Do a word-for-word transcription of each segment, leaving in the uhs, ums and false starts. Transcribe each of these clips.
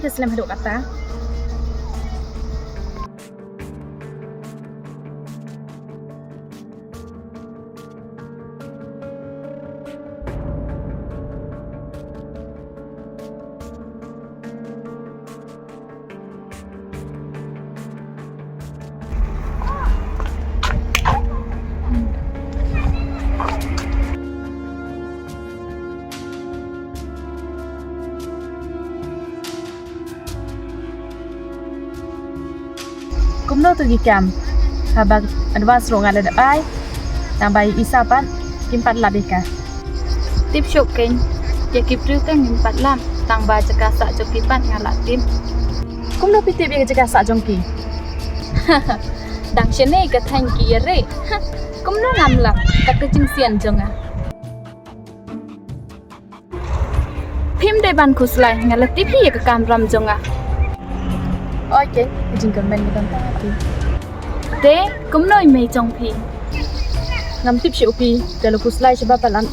Slem haduh kata. Kumno to ki kam? Haba advance ruh nga la dep ai. Tang ba ïa i Sa pat kim pat lap ïa ka. Tip shuh keiñ, ïa ki briew te ngim pat lap, tang ba jaka sah jong ki pat nga la tip. Kumno phi tip ïa ka jaka sah jong ki? Dang shane ka thaiñ ki ïa re. Kumno ngam lap, ka ka jingsian jong nga. Phim dei ban khuslai, nga la tip hi ïa ka kamram jong nga. Oi keiñ, ka jingkyrmen ka don tang ha phi. Te kumno i mei jong phi? Ngam tip shuh phi, te la khuslai shaba palat.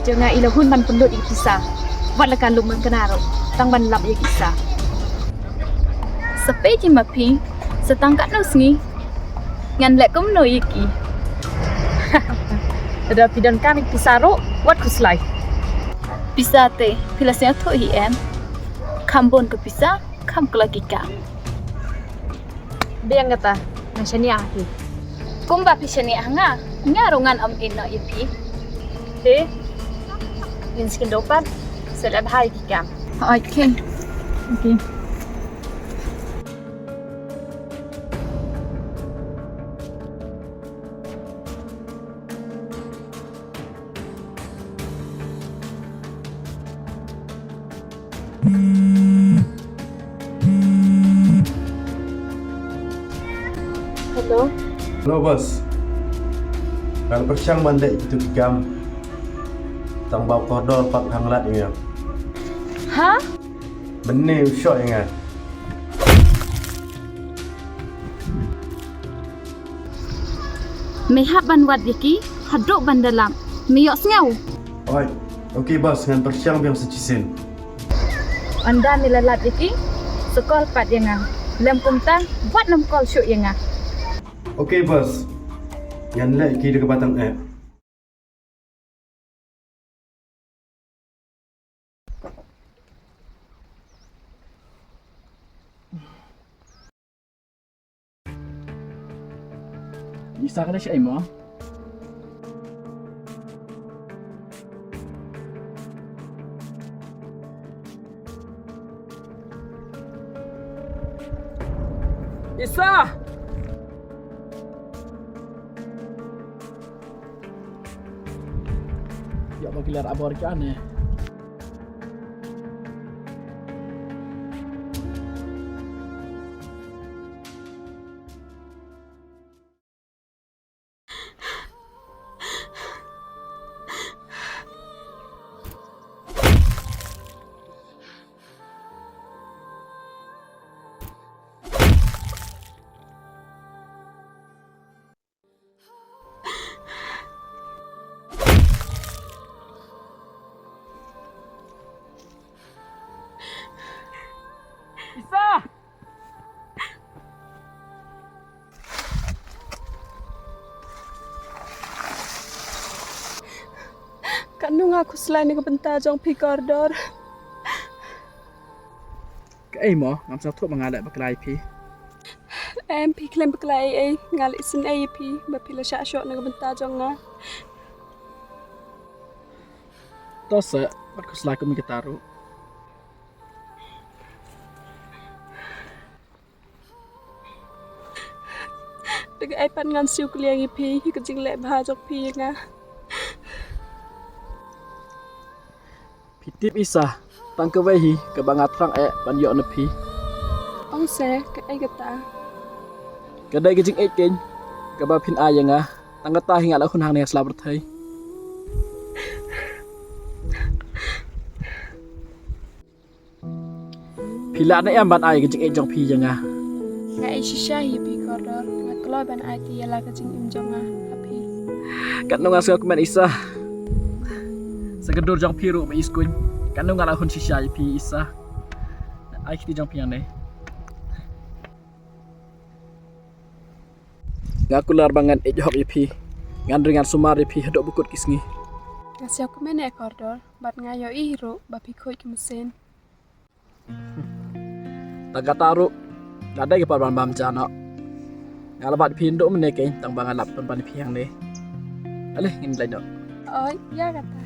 Jong nga i la hun ban pynlut ïa ki pisa. Wat la ka lum man ka na ruh, tang ban lap ïa ki pisa. Sa pei ki ma phi, sa tang katno sngi. Ngan leh kumno ïa ki? Lada phi donkam ïa ki pisa ruh, wat khuslai. Pisa te phi la sngewthuh hi em? Kham bun ka pisa, kham kloi ki kam. Biang kata, ngan shaniah ha phi. Kumba phi shaniah ha nga, nga ruh ngan ym ïehnoh ïa phi. Te ngin sa kynduh pat, sa leh bha ïa ki kam. Okay. Okay. Hello. Hello boss. Nga la pyrshang ban leh kito ki kam, tang ba u kordor pat u hap lad ïa nga. Ha? Mynne u shoh ïa nga. Me hap ban wad ïa ki haduh ban da lap. Me ïohsngew? Oi, okay boss, ngan pyrshang biang sa shisien. Ynda me la lap ïa ki, sa call pat ïa nga. Lym kumta, wat nym call shuh ïa nga. Okay boss, ngan leh ïa ki da kaba tang eh. Isa ka leh shaei mo? Isa! Ïa ba ki ler abor ki ane. Isa! Katno nga khuslai na ka bynta jong phi kordor. Kaei mo, ngam sngewthuh ba nga leh bakla ïa phi. Em, phi khlem bakla ei ei, nga leh isynei ïa phi ba phi la shah shoh na ka bynta jong nga. To se, wat khuslai kum ïa kata ruh. Te kaei pat ngan siew kylliang ïa phi ïa ka jingleh bha jong phi ïa nga. Phi tip Isa, tang kawei hi kaba nga thrang eh ban ïoh na phi. Ong se, kaei kata? Ka dei ka jingïeit keiñ kaba phin ai ïa nga. Tang kata hi nga la hun hangne ha sla pyrthei. Phi lah ne em ban ai ka jingïeit jong phi ïa nga? Nga ïeit shisha hi phi kordor, nga kloi ban ai te ïa la ka jingim jong nga ha phi. Katno nga sngewkmen Isa. Sa ka dur jong phi ruh ba i skuin. Katno nga la hun shisha ïa phi Isa. Ai kti jong phi hangne. Nga kular ba ngan ïeit hok ïa phi. Ngan ring ngan sumar ïa phi haduh ba kut ki sngi. Nga sngew kumne kordor bad nga ïohi ruh ba phi khuid ki mynsiem. Tang kata ruh nga dei ka por ban bam ja noh. Nga la bat phi nduh mynne kein tang ba nga lap pynban ïa phi hangne. Ale ngin leit noh. Oi, ïa kata.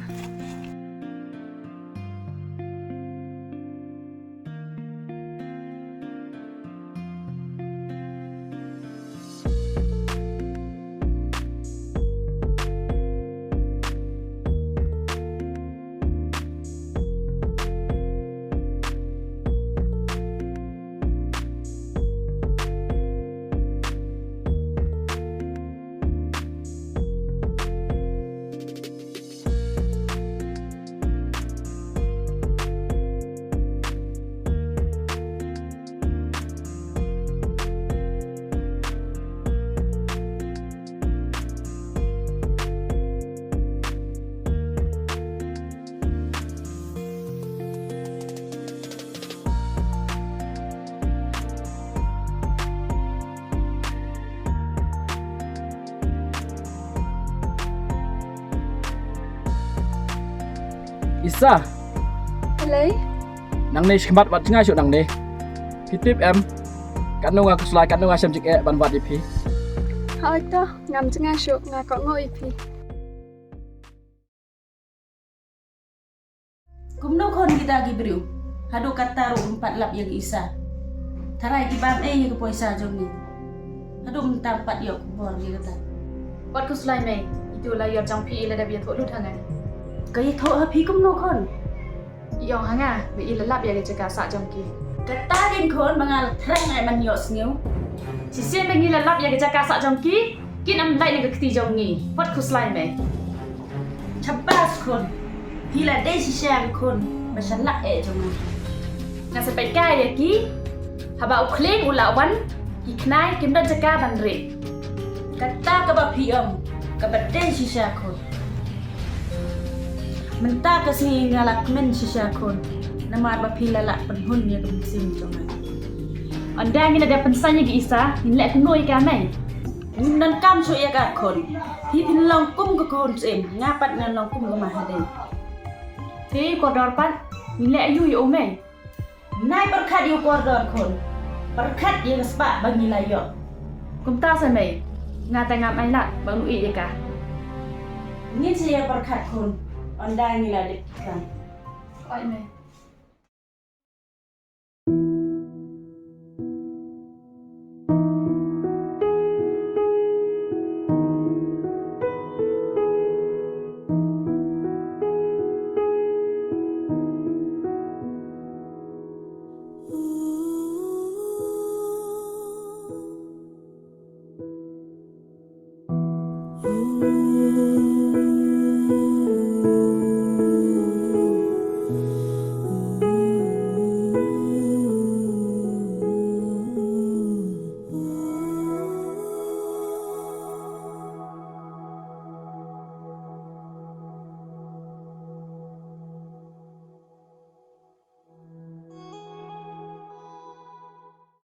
Isa. Hello. Nangne shi khmat wat jngai shuh nangne. Phi tip em. Katno nga khuslai, katno nga shem jingeh ban wad ïa phi. Hooid to, ngam jngai shuh, nga kohnguh ïa phi. Kumno khun kita ki briew? Haduh katta ruh ym pat lap ïa ka Isa. Tharai ki bam ei ïa ka poisa jong ngi. Haduh mynta ym pat ïoh khubor ïa kata. Wat khuslai mei, itu la ïoh jong phi, i la dep ïathuh lut ha nga. Ka ïathuh ha phi kumno khun? I ong ha nga ba i la lap ïa ka jaka sah jong ki. Kata kein khun ba nga la thrang ai ban ïohsngew. Shisien ba ngi la lap ïa ka jaka sah jong ki, kin ym lait na ka kti jong ngi. Wat khuslai mei. Shabas khun. Phi la dei shisha ka khun ba shalak eh jong nga. Nga sa peit kai ïa ki. Haba u khlieng u la wan, ki khnai kim don jaka ban rieh. Kata kaba phi ong kaba dei shisha khun. Mynta ka sngi nga la kmen shisha khun. Namar ba phi la lah pynhun ïa ka mynsiem jong nga. Ynda ngi la dep pynsaiñ ïa ka Isa, ngin leh kumno ïa ka mei? Ngim donkam shuh ïa ka khun. Phi phin long kum ka khun syiem, nga pat ngan long kum ka Mahadei. Te kordor pat, ngin leh aïu ïa u mei? Nai pyrkhat ïa u kordor khun. Pyrkhat ïa ka spah ba ngi la ïoh. Kumta sa mei, nga te ngam ai lad ba u ïeit ïa ka. Ngin sa ïa pyrkhat khun, ynda ngi la dep khlaiñ. Oi mei.